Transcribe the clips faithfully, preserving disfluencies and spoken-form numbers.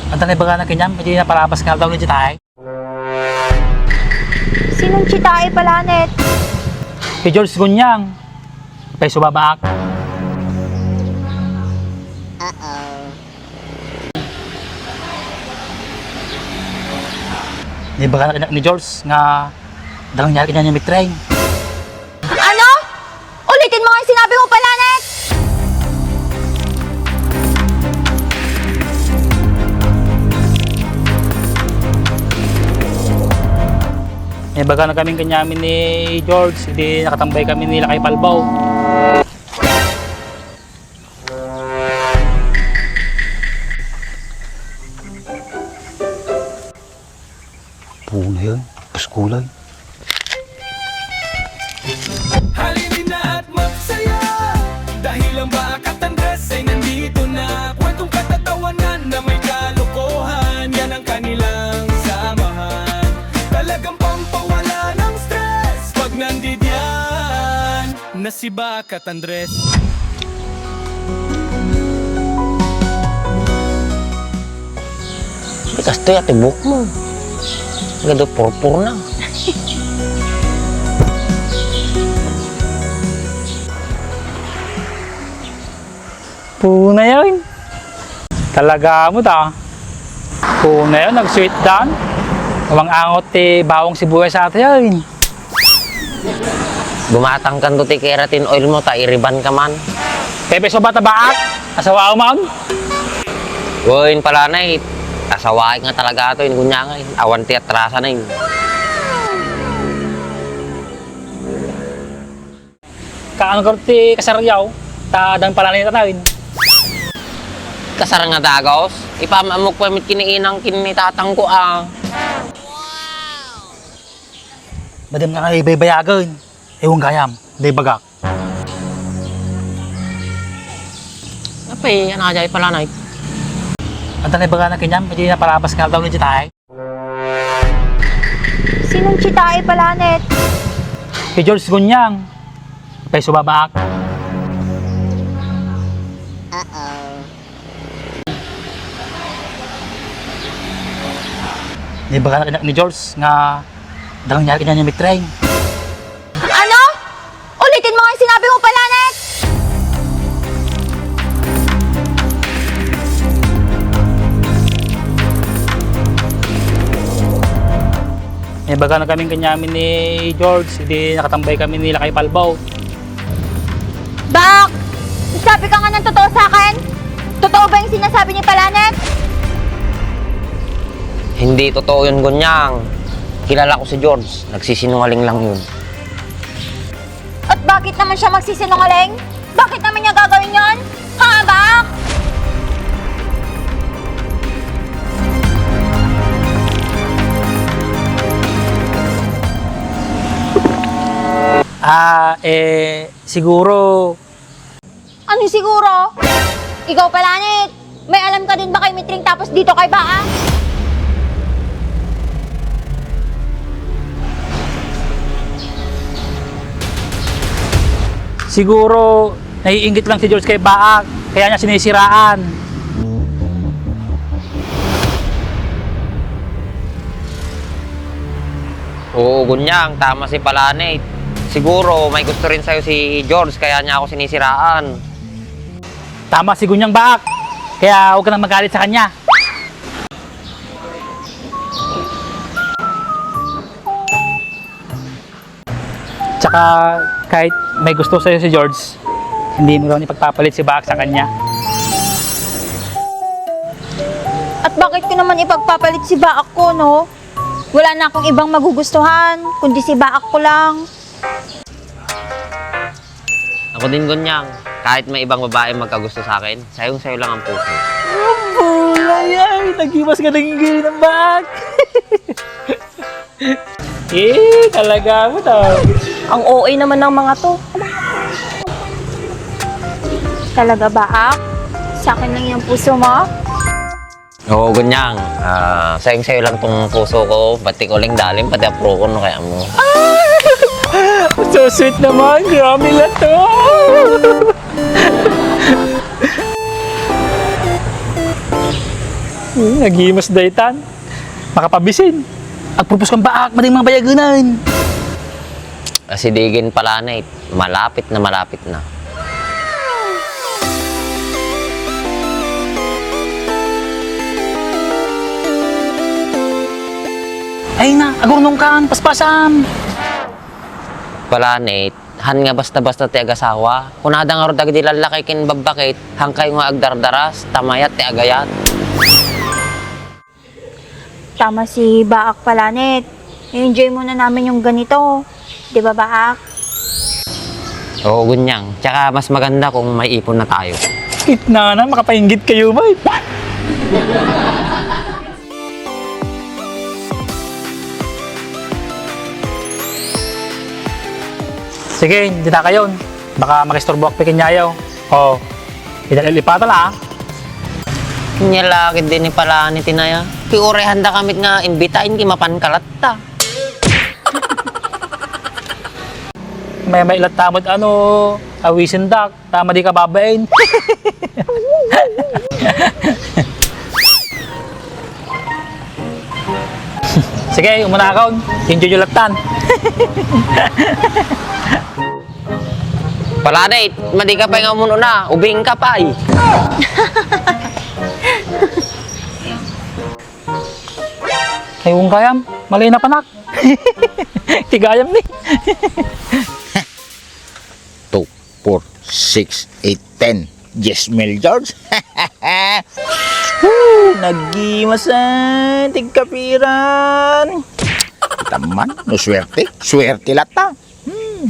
Anta na ibagana kaniam, iti napalabas nga aldaw ni Jitay. Sinong Jitay, Planet? Hi George Gunyang. Pay subabaak. Naibaga na kaniak ni George nga dalang niya kaniak ni Mitreng. Ano? Ulitin mo nga yung sinabi mo, Planet! Naibaga na kaming kaniamin ni George, di nakatambay kami ni Lakay Palbaw. Puno yan. Paskulay. Halina at magsaya dahil ang Baak at Andres ay nandito na. Kwentong katatawanan na may kalokohan, yan ang kanilang samahan. Talagang pampawala ng stress pag nandidiyan na si Baak at Andres. Ay, kastoy, ati buhok mo. Gado purpur na. Puna yan. Talaga mo ta. Puna yan, nag-sweet dan. Umang angot ti bawang sibuyas ata yan. Bumatang kan do ti keratin oil mo, ta iriban ka man. Pepe so bata baak, asawa man. Wen, Planet, asawaek nga talaga to, in kunya nga, eh. Awan ti atrasa na, eh. Kaano ka ti kasaryaw, ta dang Planet atawen. Kasar nga dagos, ipamamok pa mit kini inang kini tatang ko, ah. Madam nga ay baybayagan. Ewan gayam, day bagak. Apay, ano ka dyan, Planet? Anta na ibagana kaniam, iti napalabas nga aldaw ni Jitay. Sinong Jitay, Planet? Hi George Gunyang. Apay subabaak. Naibaga na kaniak ni George nga dalang niya kaniak ni Mitreng. Ano? Ulitin mo nga yung sinabi mo, Planet! Naibaga na kaming kaniamin ni George, di nakatambay kami ni Lakay Palbaw. Bak! Sabi ka nga ng totoo sa akin? Totoo ba yung sinasabi ni Planet? Hindi totoo yun, Gunyang. Kilala ko si George. Nagsisinungaling lang yun. At bakit naman siya magsisinungaling? Bakit naman niya gagawin yon? Ha, Bak? Ah, eh, siguro. Ano siguro? Ikaw pala, Net. May alam ka din ba kay Mitring tapos dito kay Baa? Siguro, naiinggit lang si George kay Baa, kaya niya sinisiraan. Oo, Gunyang, tama si Planet. Siguro, may gusto rin sa'yo si George, kaya niya ako sinisiraan. Tama si Gunyang, Baak. Kaya huwag ka nang magalit sa kanya. Tsaka, kahit may gusto sa'yo si George, hindi mo raw ipagpapalit si Baak sa kanya. At bakit ko naman ipagpapalit si Baak ko, no? Wala na akong ibang magugustuhan, kundi si Baak ko lang. Ako din, Gunyang. Kahit may ibang babae magkagusto sa akin, sayong-sayo lang ang puso. Ang bulay ay! Nagiwas ka ng gay ng Baak! Eh, talaga mo to. Ang O A naman ng mga to. Talaga, Baak? Sa akin lang yung puso mo? Oo, Gunyang. Ah, sayong-sayo lang tong puso ko. Pati ko lang dalim, pati apro ko, no, kaya mo. So sweet naman. Grabe lang to. Hmm, nagimas daytan. Makapabisin. Agpropose kan baak, mading mga bayagenan. Asidegen pala, Nate. Malapit na, malapit na. Ay na, agurnong kan, paspasam. Pala, Nate, han nga basta-basta ti agasawa. Kunada ngarud dagiti lallaki ken babbakit, han kayo nga agdardaras, ta mayat ti agayat. Tama si Baak pala, Net. Enjoy muna namin yung ganito. Di ba, Baak? Oo, Gunyang. Tsaka mas maganda kung may ipon na tayo. Itna na, makapainggit kayo ba? Sige, dita kayon. Baka makisturbo ak pikin yayo. O, ita lipatan, ah. Nya la ketdi ni pala ni Tinaya. Ti uray handa kamit nga imbitaen ket mapan ka latta. May, may latta met ano, awisendak. Tama di ka babaen. Sige, umuna akon. Enjoy yung latan. Pala, Nate, madi ka pay nga umununa. Ubing ka pay. Ay, kung kayam, malay na panak. Tigayam ni. Two, four, six, eight, ten. Yes, mil, George. Woo! Nagimasan, tigkapiran. Kita man, no swerte. Swerte lata. Hmm.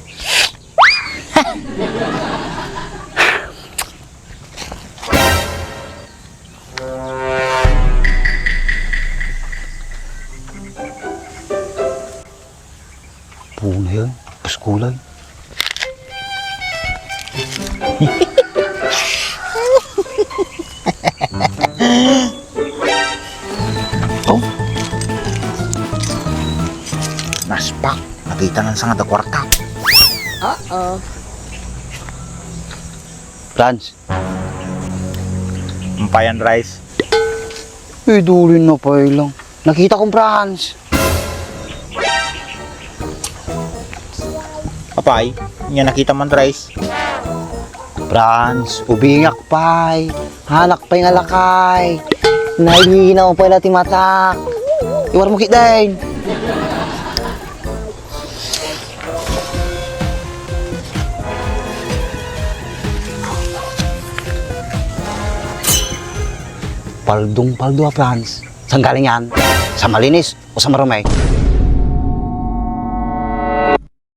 Puna yan. Paskulay. Oh. Naspak. Nakita ng sanga da kwarta. Uh-oh. Franz. Ampayan rice. Idulin na pay lang. Nakita kong Franz. Apay, nya nakita man rice. Franz, ubingak pay. Hanak pay nga lakay. Nalinaw pay la ti matak. Iwar mo kit dayn. Paldong paldo a Franz. Saan galing yan? Sa malinis o sa marumay?